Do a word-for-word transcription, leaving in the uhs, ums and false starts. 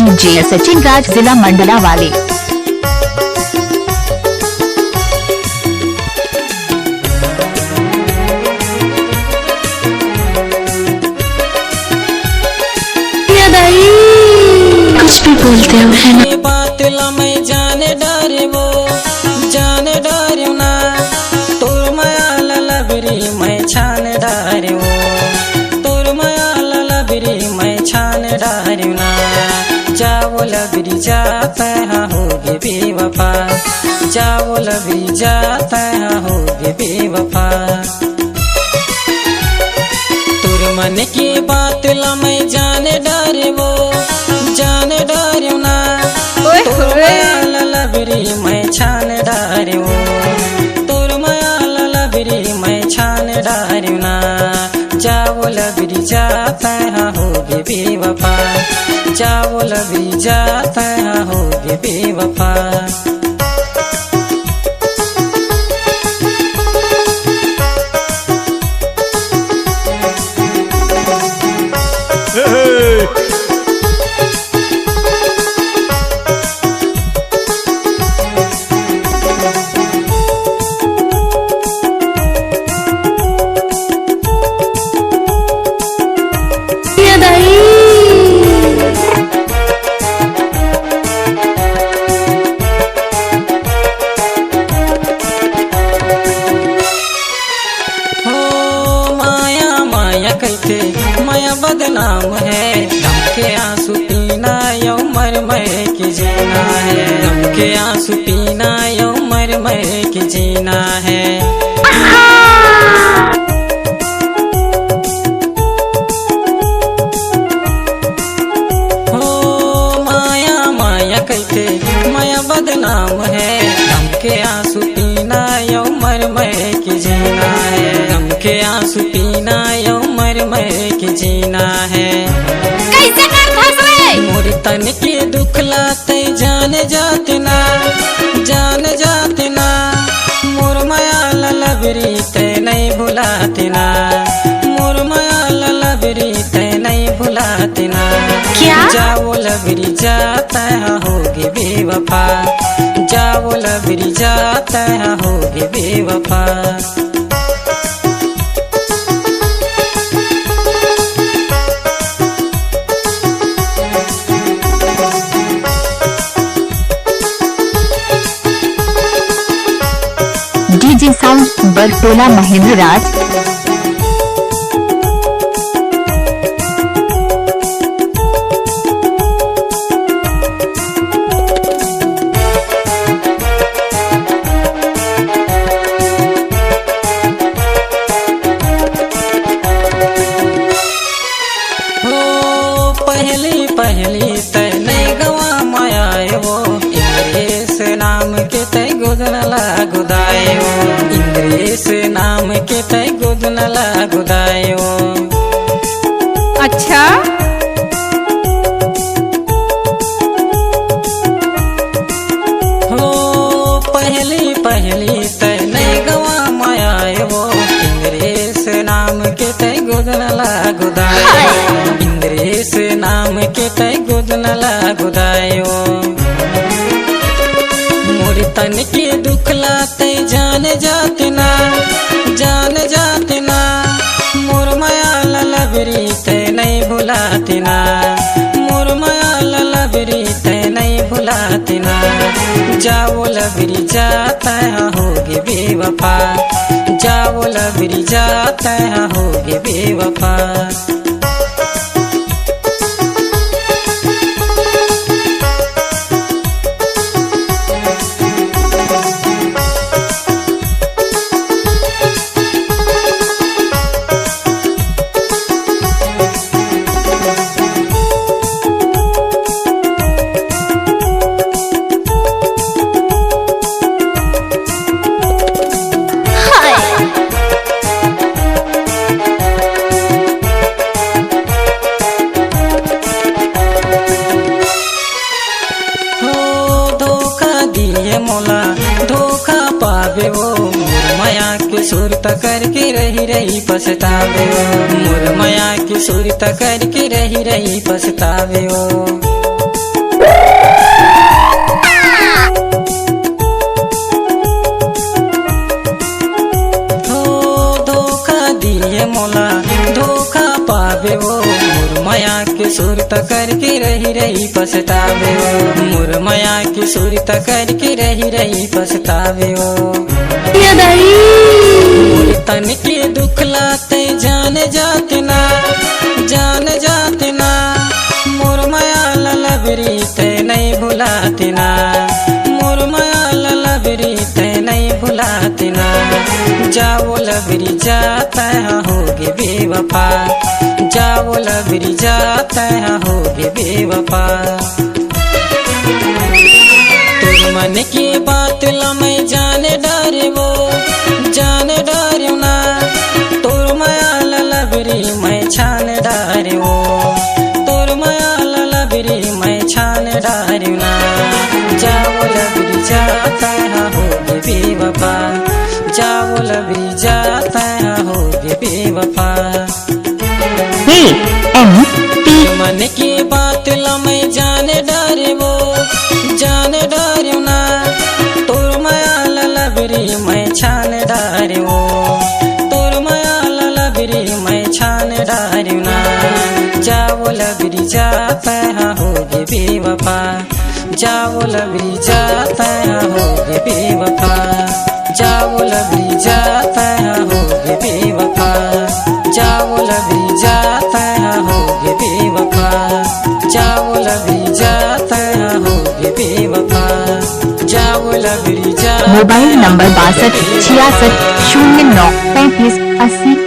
जे सचिन राज, जिला मंडला वाले। कुछ भी बोलते हो, है ना? ये बात ला मैं जाने डारे वो, जाने डारे ना। तोर मया ला लबरी मैं छान डारे वो, तोर मया ला लबरी मैं छान डारे ना। जाओ लबरी जा, तैं हा होगे बेवफा, जाओ लबरी जा, तैं हा होगे बेवफा। तोर मन के बात ला मैं जाने डारे वो, जाने डारे ना। ओए तोर होए। मया ला लबरी मैं छान डारे वो, तोर मया ला लबरी मैं छान डारे ना। जाओ लबरी जा, तैं हा होगे बेवफा, जाओ लबरी जा, तैं हा होगे बेवफा। हो माया, माया कहिथे, माया बदनाम हे। गम के आंसू पीना, यो मर मर के जीना हे। गम के आंसू पीना, यो मर मर के जीना हे। हो माया, माया कहिथे, माया बदनाम हे। गम के आंसू पीना, यो मर मर के जीना हे। गम के आंसू पीना, यो मर मर के जीना हे। कइसे करथस रे? मोर तन के दुख ला तैं जान जाते ना, जान जाते ना। मोर मया ला लबरी तैं नइ भुलाते ना, मोर मया ला लबरी तैं नइ भुलाते ना। क्या? जाओ लबरी जा, तैं हा होगे बेवफा, जाओ लबरी जा, तैं हा होगे बेवफा। डीजे साउंड बरटोला महेंद्र राज। हो पहली पहली तैं नैगवा म आए वो, इंद्रेश नाम के तैं गोदन ला गुदाए वो, इंद्रेश नाम के तैं गोदन ला गुदाए वो। अच्छा। हो पहली पहली तैं नैगवा म आए वो, इंद्रेश नाम के तैं गोदन ला गुदाए वो, इंद्रेश नाम के तैं गोदन ला गुदाए वो। मोर तन के दुख ला तैं जान जाते ना, जान जाते ना। मोर मया ला लबरी तैं नइ भुलाते ना, मोर मया ला लबरी तैं नइ भुलाते ना। जाओ लबरी जा, तैं हा होगे बेवफा, जाओ लबरी जा, तैं हा होगे बेवफा। हो धोखा दिए मोला, धोखा पावे वो। मोर मया के सुरता करके रहि रहि पछतावे वो। मोर मया के सुरता करके रहि रहि पछतावे वो। मया के सुरता करके रहि रहि पछतावे ओ, मोर मया के सुरता करके रहि रहि पछतावे ओ। या दाई। मोर तन के दुख ला तैं जान जात ना, जान जात ना, मोर मया ला लबरी तैं नइ भुलात ना, मोर मया ला लबरी तैं नइ भुलात ना। जा ओ लबरी जा, तैं हा होगे बेवफा, जा ओ लबरी जा, तैं हा होगे बेवफा। तोर मन के बात ला मैं जान डारेंव ओ, जान डारेंव ना, तोर मया ला लबरी मैं छान डारेंव ओ, तोर मया ला लबरी मैं छान डारेंव ना। जा ओ लबरी जा, तैं हा होगे बेवफा, जा ओ लबरी जा, तैं हा होगे बेवफा। A M P। मन के बात ला मैं जान डारेंव ओ, जान डारेंव ना, तोर मया ला लबरी मैं छान डारेंव ओ, तोर मया ला लबरी मैं छान डारेंव ना। जा ओ लबरी जा, तैं हा होगे बेवफा, जा ओ लबरी जा, तैं हा होगे बेवफा, जा ओ लबरी जा, तैं हा होगे बेवफा, जा ओ लबरी जा, तैं हा होगे बेवफा, जा ओ लबरी जा, तैं हा होगे बेवफा, जा ओ लबरी जा। मोबाइल नंबर बासठ छियासठ शून्य नौ पैंतीस अस्सी।